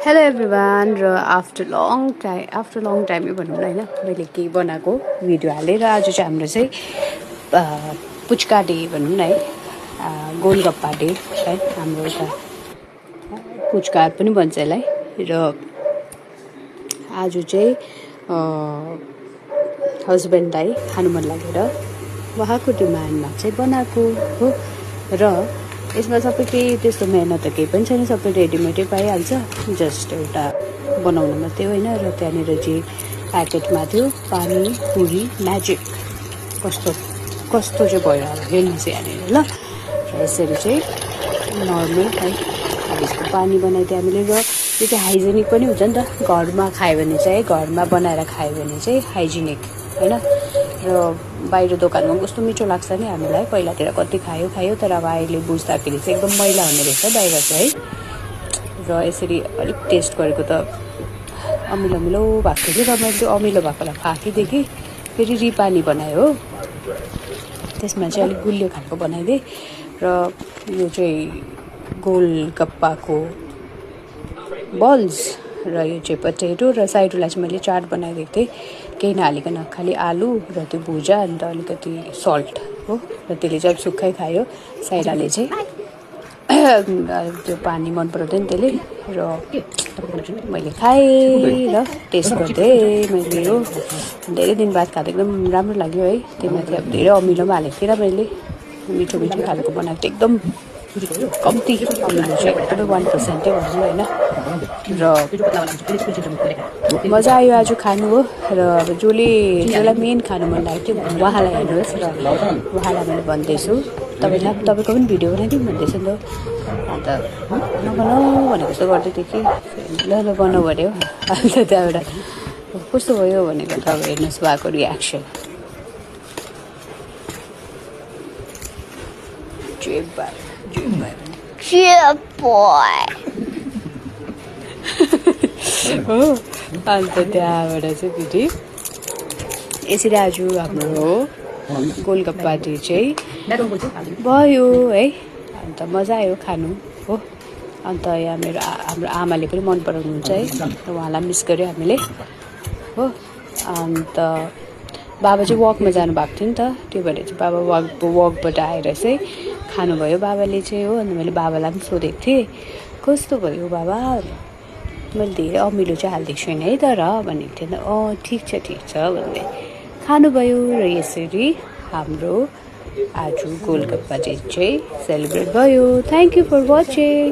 Hello everyone र after long time भनौँ न होइन मैले केही बनाएको भिडियो हालेँ र आज चाहिँ हाम्रो चाहिँ पुच्का डे भनौँ न है गोलगप्पा डे है हाम्रो यता पुच्का पनि भन्छ यसलाई र आज चाहिँ हस्बेन्डलाई खानु मन लागेर उहाँको डिमान्डमा चाहिँ बनाएको हो र यसमा सबै केही त्यस्तो मेहनत त केही पनि छैन, सबै रेडिमेडै पाइहाल्छ, जस्ट एउटा बनाउनु मात्रै होइन। र त्यहाँनिर चाहिँ प्याकेटमा थियो पानी पुरी म्याजिक कस्तो चाहिँ भयो अब हेर्नु चाहिँ यहाँनिर ल। र यसरी चाहिँ नर्मल है अब यसको पानी बनाइदियो हामीले र यो चाहिँ हाइजेनिक पनि हुन्छ नि त, घरमा खायो भने चाहिँ घरमा बनाएर खायो भने चाहिँ हाइजेनिक होइन। र बाहिर दोकानमा कस्तो मिठो लाग्छ नि हामीलाई, पहिलातिर कति खायो तर अब अहिले बुझ्दाखेरि चाहिँ एकदम मैला हुने रहेछ बाहिर चाहिँ है। र यसरी अलिक टेस्ट गरेको त अमिलो भएको थियो र मैले त्यो अमिलो भएकोलाई फाँकिदिएँ, फेरि रिपानी बनायो हो, त्यसमा चाहिँ अलिक गुलियो खालको बनाइदिएँ। र यो चाहिँ गोलगप्पाको बल्स र यो चाहिँ पटेटो र साइडलाई चाहिँ मैले चाट बनाइदिएको थिएँ, केही नहालिकन खालि आलु र त्यो भुजा अन्त अलिकति सल्ट हो। र त्यसले चाहिँ अब सुक्खै खायो, साइराले चाहिँ त्यो पानी मन पराउँदैन त्यसले। र मैले खाएँ र टेस्ट गरिदिएँ मैले हो, धेरै दिन बाद खाँदा एकदम राम्रो लाग्यो है। त्योमाथि अब धेरै अमिलो पनि हालेको थिएँ र मैले मिठो खालको बनाएको थिएँ, एकदम कम्ती अमिलो चाहिँ एकदमै 1% भनौँ होइन। र मजा आयो आज खानु हो। र अब जसलाई मेन खानु मन लागेको थियो उहाँलाई हेर्नुहोस् र उहाँलाई मैले भन्दैछु, तपाईँको पनि भिडियो बनाइदिउँ भन्दैछु नि त। अन्त नबनाऊ भनेको जस्तो गर्दै थियो कि ल बनाऊ भन्यो। अन्त त्यहाँबाट कस्तो भयो भनेको त अब हेर्नुहोस् उहाँको रियाक्सन। हो अन्त त्यहाँबाट चाहिँ फेरि यसरी आज हाम्रो गोलगप्पा डे चाहिँ भयो है। अन्त मजा आयो खानु हो। अन्त यहाँ हाम्रो आमाले पनि मन पराउनुहुन्छ है, र उहाँलाई मिस गर्यो हामीले हो। अन्त बाबा चाहिँ वकमा जानुभएको थियो नि त, त्यो भएर चाहिँ बाबा वकबाट आएर चाहिँ खानुभयो बाबाले चाहिँ हो। अन्त मैले बाबालाई पनि सोधेको थिएँ कस्तो भयो बाबा, मैले धेरै अमिलो चाहिँ हालिदिएको छुइनँ है तर भनेको थिएँ। ठिक छ भन्दै खानुभयो। र यसरी हाम्रो आज गोलगप्पा डे चाहिँ सेलिब्रेट भयो। Thank you for watching.